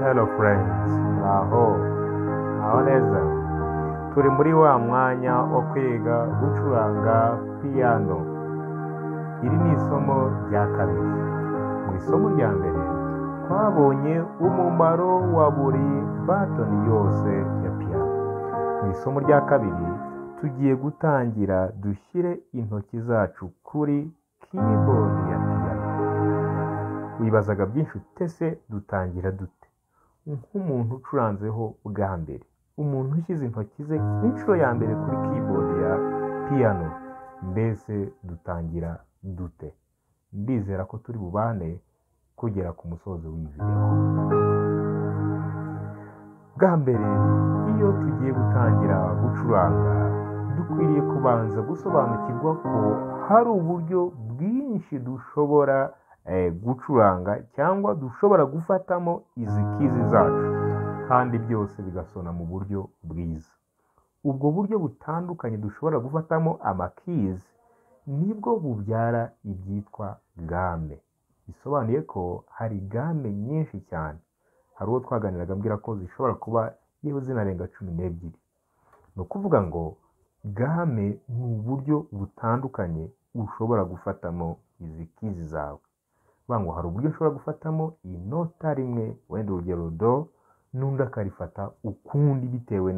Hello friends, muraho, muraho neza. Turi muri wa mwanya wo kwiga gucuranga piyano. Iri ni isomo rya kabiri. Mu isomo rya mbere twabonye umumaro wa buri button yose ya piyano. Mu isomo rya kabiri tugiye gutangira dushyire intoki zacu kuri keyboard ya piyano. Wibazaga byinshi utese dutangira dute? Nk'umuntu ucuranzeho bwa mbere, umuntu ushyize intoki ze inshuro ya mbere kuri keyboard ya piyano, mbese dutangira dute? Ndizera ko turi bubane kugera ku musozo w'iyi video. Bwa mbere iyo tugiye gutangira gucuranga, dukwiriye kubanza gusobanukirwa ko hari uburyo bwinshi dushobora gucuranga cyangwa dushobora gufatamo izi keys zacu, kandi byose bigasona mu buryo bwiza. Ubwo buryo butandukanye dushobora gufatamo ama keys nibwo bubyara ibyitwa gamme. Bisobanuye ko hari gamme nyinshi cyane. Hari uwo twaganiraga ambwira ko zishobora kuba yewe zinarenga 12. Ni ukuvuga ngo gamme ni uburyo butandukanye ushobora gufatamo izi keys zawe. Ngo hari uburyo ushobora gufatamo inota rimwe, wenda urugero do, n'undi akarifata ukundi bitewe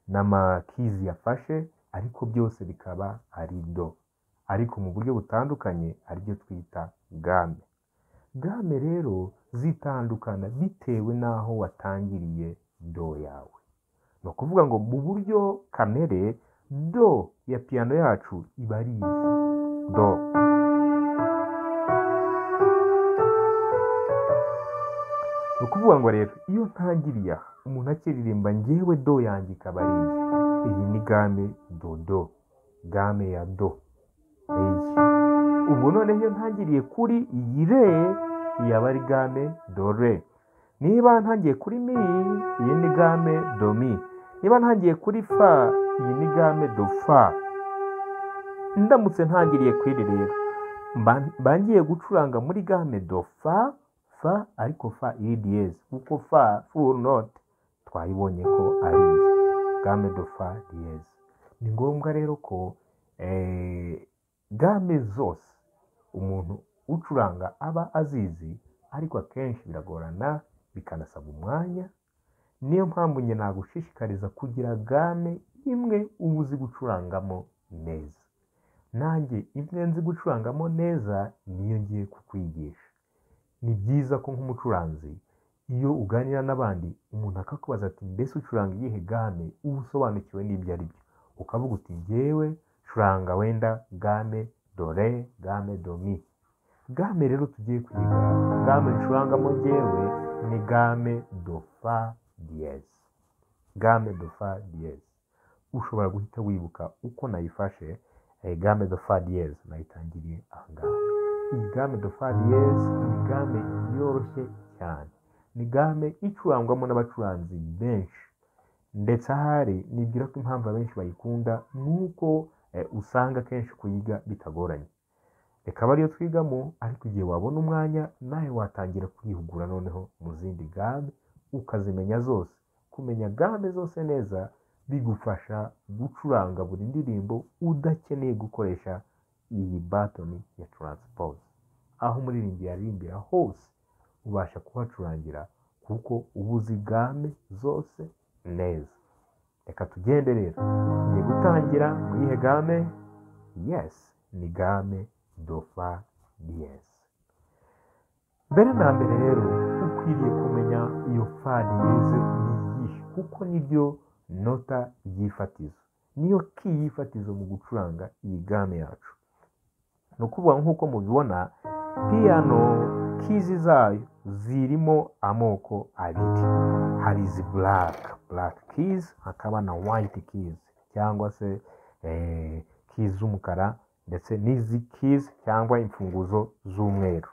n'ama keys yafashe, ariko byose bikaba ari do, ariko mu buryo butandukanye, aribyo twita gamme. Gamme rero zitandukana bitewe n'aho watangiriye do yawe. Ni ukuvuga ngo mu buryo kamere do ya piyano yacu iba ari iyi do. Ni ukuvuga ngo rero iyo ntangiriye aha, umuntu akiririmba njyewe do yanjye ikaba ari iyi. Iyi ni gamme do do, gamme ya do. Iyi. Ubwo noneho iyo ntangiriye kuri iyi re, iyi aba ari gamme do re. Niba ntangiye kuri mi, iyi ni gamme do mi. Niba ntangiye kuri fa, iyi ni gamme do fa. Ndamutse ntangiriye kuri iri rero, mba ngiye gucuranga muri gamme do fa, fa, ariko fa iri dièse, kuko fa full note twayibonye ko ari iyi gamme do fa dièse. Ni ngombwa rero ko gamme zose umuntu ucuranga aba azizi, ariko akenshi biragorana bikanasaba umwanya. Niyo mpamvu njye nagushishikariza kugira gamme imwe uba uzi gucurangamo neza. Nanjye imwe nzi gucurangamo neza niyo ngiye kukwigisha. Ni byiza ko nk'umucuranzi iyo uganira n'abandi umuntu akakubaza ati mbese ucuranga iyihe gamme, uba usobanukiwe n'ibyo ari byo, ukavuga uti njyewe curanga wenda gamme do re, gamme do mi. Gamme rero tugiye kwiga, gamme ncurangamo njyewe ni gamme do fa dièse. Gamme do fa dièse. Ushobora guhita wibuka uko nayifashe. Gamme do fa dièse nayitangiriye aha ngaha. Iyi gamme do fa dièse ni gamme yoroshye cyane, ni gamme icurangwamo n'abacuranzi benshi, ndetse ahari nibwira ko impamvu abenshi bayikunda nuko usanga akenshi kuyiga bitagoranye. Reka aba ariyo twigamo, ariko igihe wabona umwanya nawe watangira kwihugura noneho mu zindi gamme ukazimenya zose. Kumenya gamme zose neza bigufasha gucuranga buri ndirimbo udakeneye gukoresha iyi button ya transpose. Aho umuririmbyi yaririmbira hose ubasha kuhacurangira kuko uba uzi gamme zose neza. Reka tugende rero. Tugiye gutangira mu iyihe gamme? Yes, ni gamme do fa dièse. Mbere na mbere rero ukwiriye kumenya iyo fa dièse ni iyihe, kuko niryo nota ry'ifatizo, niyo key y'ifatizo mu gucuranga iyi gamme yacu. Ni ukuvuga nk'uko mubibona piyano keys zayo zirimo amoko abiri. Hari izi black keys, hakaba na white keys cyangwa se keys z'umukara, ndetse n'izi keys cyangwa imfunguzo z'umweru.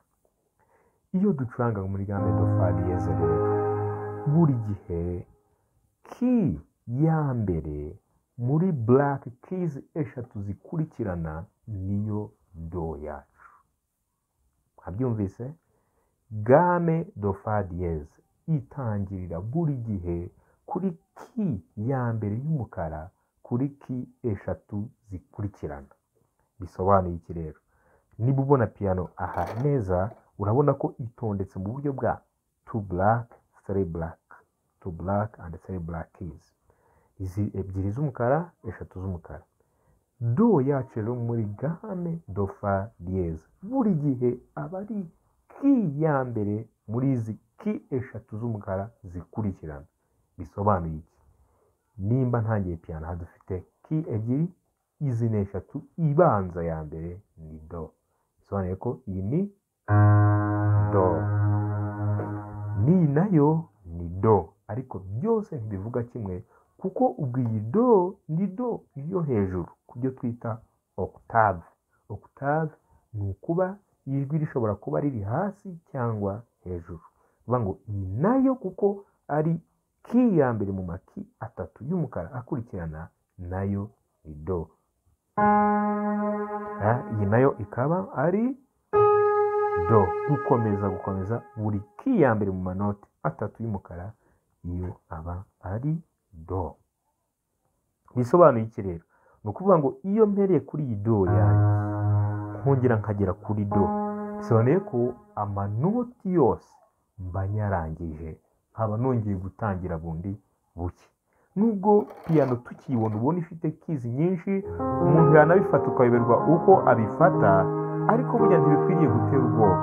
Iyo ducuranga muri gamme do fa dièse rero, buri gihe key ya mbere muri black keys eshatu zikurikirana niyo do yacu. Mwabyumvise? Gamme do fa dièse. itangirira buri gihe kuri ki ya mbere y'umukara kuri ki eshatu zikurikirana. Bisobanuye iki rero? Niba ubona piano aha neza, urabona ko itondetse mu buryo bwa 2 black 3 black, 2 black and 3 black keys. Izi ebyiri z'umukara, eshatu z'umukara. Do yacu rero muri gamme do fa dièse buri gihe aba ari ki ya mbere muri izi ki eshatu z'umukara zikurikirana. Bisobanuye iki? Nimba ntangiye piano aha dufite ki ebyiri, izi ni eshatu, ibanza ya mbere ni do. Bisobanuye ko iyi ni do, n'iyi nayo ni do, ariko byose ntibivuga kimwe kuko ubwo iyi do ni do yo hejuru ku byo twita octave. Octave ni ukuba ijwi rishobora kuba riri hasi cyangwa hejuru. Bivuga ngo iyi nayo kuko ari ki ya mbere mu maki atatu y'umukara akurikirana, nayo ni do. Iyi nayo ikaba ari do. Gukomeza buri ki ya mbere mu manoti atatu y'umukara iyo aba ari do. Bisobanuye iki rero? Ni ukuvuga ngo iyo mpereye kuri iyi do yanjye nkongera nkagera kuri do, bisobanuye ko amanoti yose mba nyarangije, nkaba nongeye gutangira bundi buke. Nubwo piano tukiyibona ubona ifite keys nyinshi, umuntu yanabifata ukayoberwa uko abifata, ariko burya ntibikwiriye gutera ubwoba,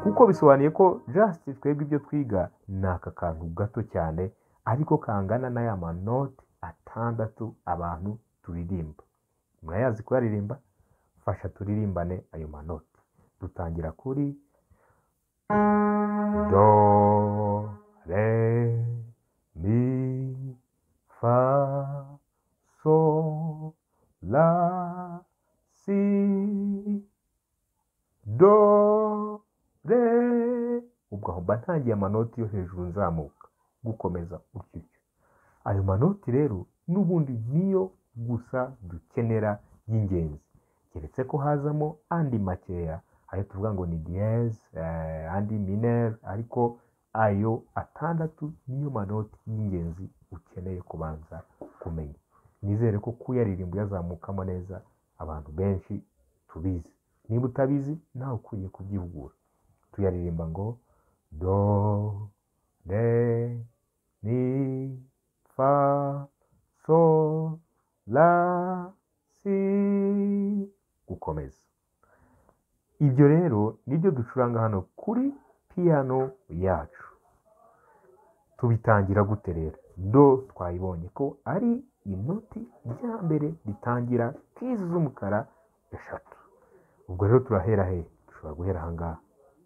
kuko bisobanuye ko just twebwe ibyo twiga ni aka kantu gato cyane ariko kangana na ya manoti atandatu abantu turirimba. Murayazi kuyaririmba? Fasha turirimbane ayo manoti. Dutangira kuri do, re, mi, fa, sol, la, si, do, re. Ubwo aho mba ntangiye amanoti yo hejuru nzamuka, gukomeza utyo. Ayo manoti rero n'ubundi niyo gusa dukenera y'ingenzi, keretse ko hazamo andi makeya ayo tuvuga ngo ni dièse, andi mineur, ariko ayo atandatu niyo manoti y'ingenzi ukeneye kubanza kumenya. Nizere ko kuyaririmba uyazamukamo neza abantu benshi tubizi. Niba utabizi nawe ukwiye kubyihugura. Tuyaririmba ngo do, re, mi, fa, sol, la, si, gukomeza. Ibyo rero nibyo ducuranga hano kuri piano yacu. Tubitangira gute rero? Do twayibonye ko ari inoti rya mbere ritangira keys z'umukara eshatu. Ubwo rero turahera he? Dushobora guhera aha ngaha,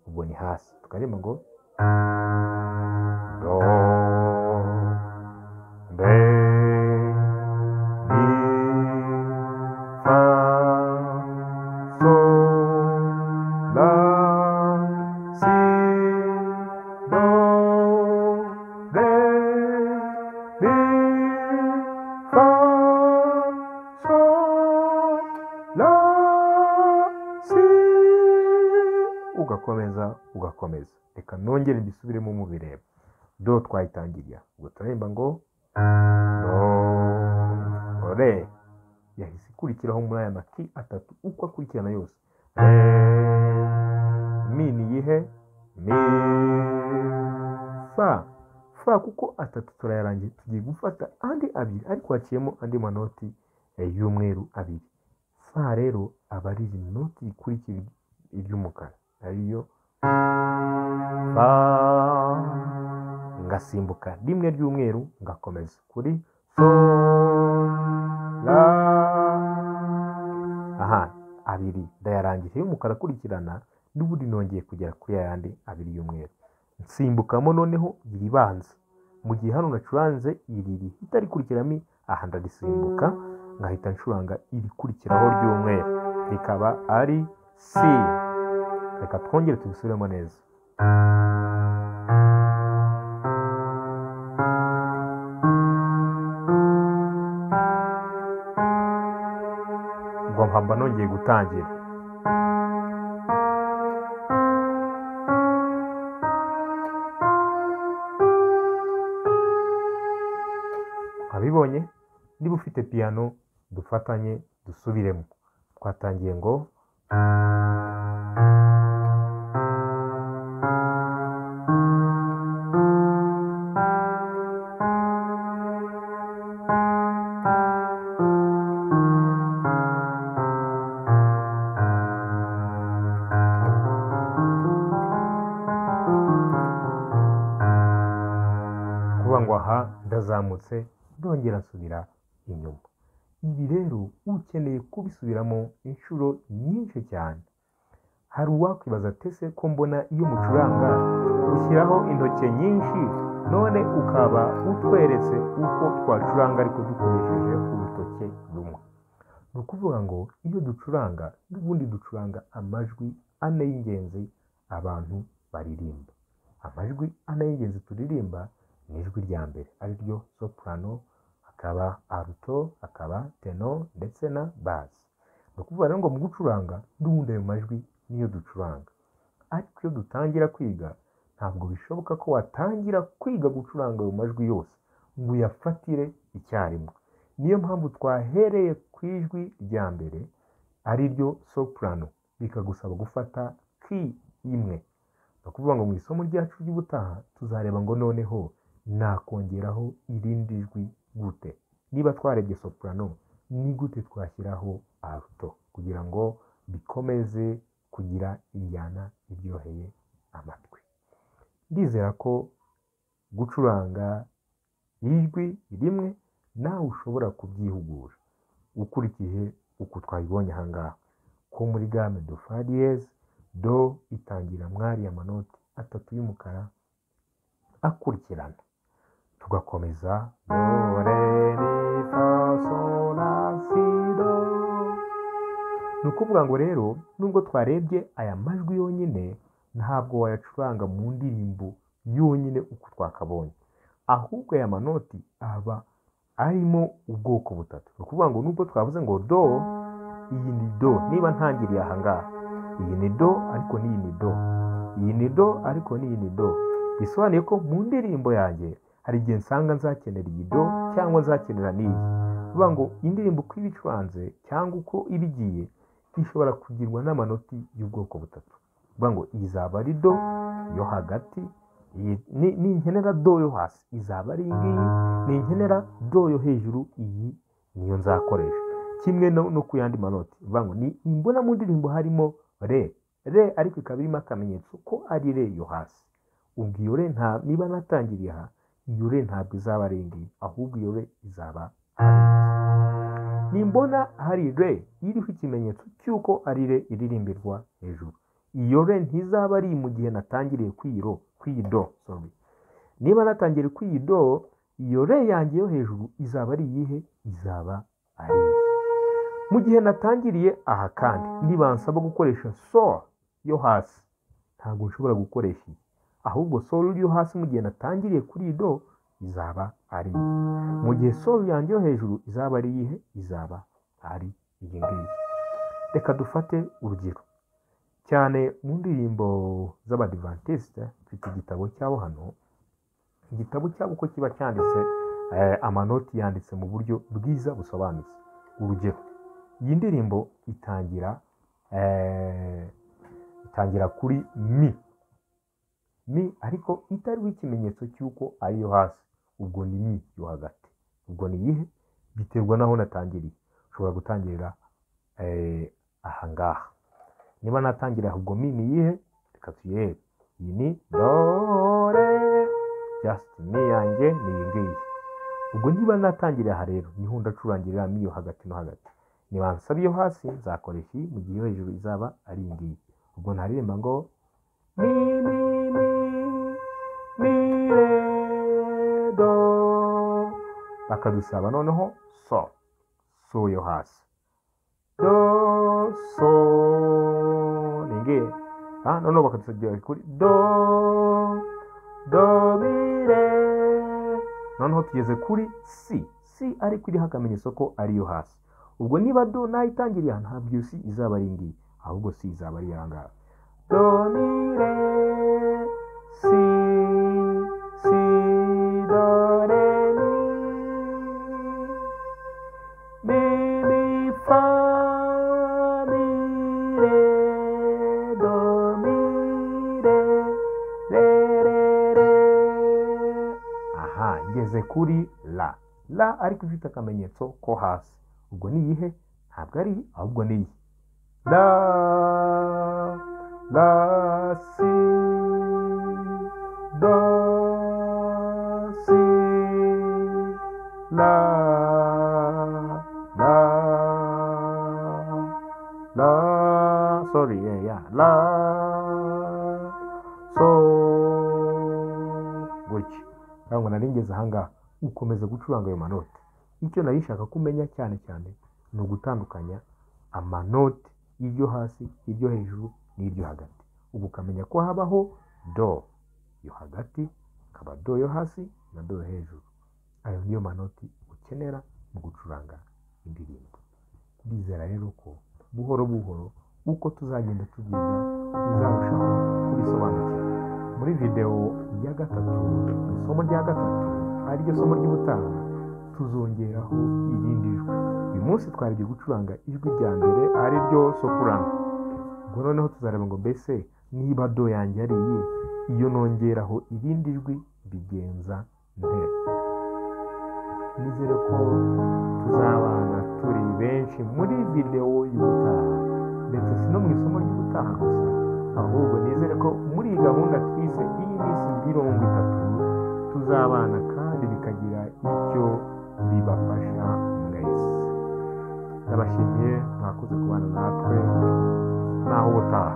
ubwo ni hasi, tukaririmba ngo do, re, mi, fa, sol, la, si, do, re, mi, fa, sol, la, si. Ugakomeza ugakomeza. Reka nongere mbisubiremo mubireba. Do twayitangiriye, ubwo turaririmba ngo do, re, yahise ikurikiraho muri aya maki atatu uko akurikirana yose. Re, mi ni iyihe? Mi, fa, fa kuko atatu turayarangiye, tugiye gufata andi abiri ariko haciyemo andi manoti y'umweru abiri. Fa rero aba ari inoti ikurikira iry'umukara, ariyo fa, ngasimbuka rimwe ry'umweru ngakomeza kuri sol, la. Aha abiri ndayarangije y'umukara akurikirana, n'ubundi nongeye kugera kuri ayandi abiri y'umweru, nsimbukamo noneho iribanza. Mu gihe hano nacuranze iri rihita rikurikira mi, aha ndarisimbuka ngahita ncuranga irikurikiraho ry'umweru rikaba ari si. Reka twongere tubisubiremo neza. Ubwo nkaba nongeye gutangira. Twabibonye, niba ufite piano dufatanye dusubiremo. Twatangiye ngo kuvuga ngo aha ndazamutse ndongera nsubira inyuma. Ibi rero ukeneye kubisubiramo inshuro nyinshi cyane. Hari uwakwibaza ati ese ko mbona iyo mucuranga ushyiraho intoki nyinshi, none ukaba utweretse uko twacuranga ariko dukoresheje urutoki rumwe. Ni ukuvuga ngo iyo ducuranga n'ubundi ducuranga amajwi ane y'ingenzi abantu baririmba. Amajwi ane y'ingenzi turirimba ni ijwi rya mbere ari ryo soprano, akaba alto, akaba tenor ndetse na bass. Ni ukuvuga rero ngo mu gucuranga n'ubundi ayo majwi niyo ducuranga. Ariko iyo dutangira kwiga ntabwo bishoboka ko watangira kwiga gucuranga ayo majwi yose ngo uyafatire icyarimwe. Niyo mpamvu twahereye ku ijwi rya mbere ari ryo soprano, bikagusaba gufata ki imwe. Ni ukuvuga ngo mu isomo ryacu ry'ubutaha tuzareba ngo noneho nakongeraho irindi jwi gute. Niba twarebye soprano, ni gute twashyiraho alto kugira ngo bikomeze kugira injyana iryoheye amatwi. Ndizera ko gucuranga ijwi rimwe nawe ushobora kubyihugura ukurikije uko twabibonye aha ngaha, ko muri gamme do fa dièse do itangira mwariya manoti atatu y'umukara akurikirana, tugakomeza do re mi fa sol la si do. Ni ukuvuga ngo rero nubwo twarebye aya majwi yonyine ntabwo wayacuranga mu ndirimbo yonyine uko twakabonye, ahubwo aya manoti aba arimo ubwoko butatu. Ni ukuvuga ngo nubwo twavuze ngo do, iyi ni do, niba ntangiriye aha ngaha iyi ni do ariko n'iyi ni do, iyi ni do ariko n'iyi ni do, bisobanuye ko mu ndirimbo yanjye hari igihe nsanga nzakenera iyi do cyangwa nzakenera n'iyi. Bivuga ngo indirimbo uko iba icuranze cyangwa uko iba igiye ishobora kugirwa n'amanoti y'ubwoko butatu. Bivuga ngo izaba ari do yo hagati, ninkenera do yo hasi izaba ari iyi ngiyi, ninkenera do yo hejuru iyi niyo nzakoresha. Kimwe no ku yandi manoti. Bivuga ngo nimbona mu ndirimbo harimo re, re ariko ikaba irimo akamenyetso ko ari re yo hasi, ubwo iyo re niba natangiriye aha, iyo re ntabwo izaba ari iyi ngiyi, ahubwo iyo re izaba ari iyi. Nimbona hari re iriho ikimenyetso cy'uko ari re iririmbirwa hejuru, iyo re ntizaba ari mu gihe natangiriye kw'iyi do, sorry. Niba natangiriye kw'iyi do, iyo re yanjye yo hejuru izaba ari iyihe? Izaba ari iyi. Mu gihe natangiriye aha kandi nibansaba gukoresha sol yo hasi, ntabwo nshobora gukoresha iyi, ahubwo sol yo hasi mu gihe natangiriye kuri iyi do izaba ari iyi. Mu gihe sol yanjye yo hejuru izaba ari iyihe? Izaba ari iyi ngiyi. Reka dufate urugero cyane mu ndirimbo z'Abadivantisite. Mfite igitabo cyabo hano, igitabo cyabo uko kiba cyanditse, amanoti yanditse mu buryo bwiza busobanutse. Urugero, iyi ndirimbo itangira kuri mi, mi ariko itariho ikimenyetso cy'uko ari yo hasi, ubwo ni mi yo hagati. Ubwo ni iyihe? Biterwa n'aho natangiriye. Ushobora gutangirira aha ngaha. Niba natangiriye ubwo mi ni iyihe? Reka tuyirebe. Iyi ni do re, just mi yanjye ni iyi ngiyi. Ubwo niba natangiriye aha rero niho ndacurangirira mi yo hagati no hagati. Niba nsaba iyo hasi nzakoresha iyi, mu gihe iyo hejuru izaba ari iyi ngiyi. Ubwo ntaririmba ngo mi mi mi mi re do, bakadusaba noneho so, so yo hasi, do so ni ngiyi. Noneho bakadusaba kuri do do mi re, noneho tugeze kuri si, si ariko iriho akamenyetso ko ari yo hasi. Ubwo niba do nayitangiriye aha, ntabwo iyo si izaba ari ngiyi, ahubwo si izaba ari aha ngaha. Do mi re si si do re mi. Aha ngeze kuri la, la ariko ifite akamenyetso ko hasi. Ubwo ni iyihe? Ntabwo ari iyi, ahubwo ni iyi. La, la, si, do, si, la, la, la, sorry, yeah, yeah, la, so, gutya. Ntabwo nari ngeze ahangaha. Ukomeza gucuranga ayo manoti. Icyo nari nshaka kumenya cyane cyane ni ugutandukanya amanoti, iryo hasi, iryo hejuru n'iryo hagati. Ubu ukamenya ko habaho do yo hagati, hakaba do yo hasi na do yo hejuru. Ayo niyo manoti ukenera mu gucuranga indirimbo. Ndizera rero ko buhoro buhoro uko tuzagenda tubyiga uzarushaho kubisobanukirwa. Muri videwo ya gatatu, mu isomo rya gatatu ariryo somo ry'ubutaha, tuzongeraho irindi jwi. Uyu munsi twarebye gucuranga ijwi rya mbere ari ryo soprano. Ubwo noneho tuzareba ngo mbese niba do yanjye ari iyi, iyo nongeraho irindi jwi bigenza nte? Nizere ko tuzabana turi benshi muri videwo y'ubutaha, ndetse si no mu isomo ry'ubutaha gusa, ahubwo nizere ko muri iyi gahunda twize y'iminsi 30 tuzabana kandi bikagira icyo bibafasha mwese. Ndabashimiye, mwakoze kubana natwe, naho ubutaha.